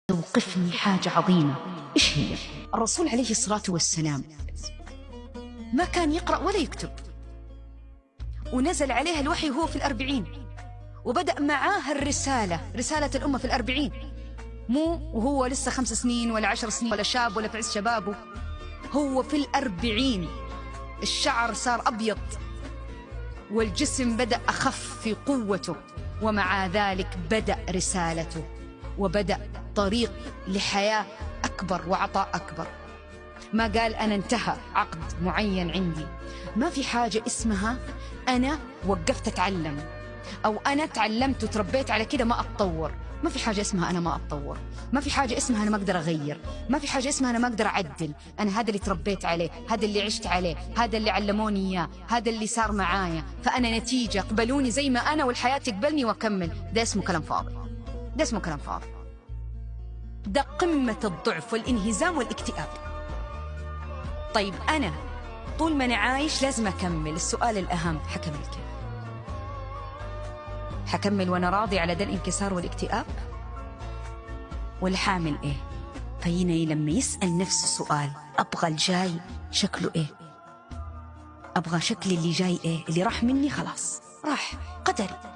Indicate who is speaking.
Speaker 1: تستوقفني حاجة عظيمة. إيش هي؟ الرسول عليه الصلاة والسلام ما كان يقرأ ولا يكتب، ونزل عليه الوحي وهو في 40، وبدأ معاه الرسالة، رسالة الأمة في 40، مو وهو لسه 5 سنين ولا 10 سنين ولا شاب ولا في عز شبابه، هو في 40 الشعر صار أبيض والجسم بدأ أخف في قوته، ومع ذلك بدأ رسالته وبدأ طريق لحياة أكبر وعطاء أكبر. ما قال أنا انتهى عقد معين عندي، ما في حاجة اسمها أنا وقفت أتعلم أو أنا تعلمت وتربيت على كده ما أتطور. ما في حاجة اسمها أنا ما أتطور، ما في حاجة اسمها أنا ما أقدر أغير، ما في حاجة اسمها أنا ما أقدر أعدل. أنا هذا اللي تربيت عليه، هذا اللي عشت عليه، هذا اللي علموني إياه، هذا اللي صار معايا، فأنا نتيجة، قبلوني زي ما أنا والحياة تقبلني وأكمل. ده اسمه كلام فاضي، ده اسمه كلام فاضي، ده قمة الضعف والانهزام والاكتئاب. طيب أنا طول ما أنا عايش لازم أكمل. السؤال الأهم، حكمل كيف؟ حكمل وأنا راضي على ده الانكسار والاكتئاب، ولا حامل إيه؟ فهنا لما يسأل نفسه سؤال، أبغى الجاي شكله إيه؟ أبغى شكل اللي جاي إيه؟ اللي راح مني خلاص راح، قدري.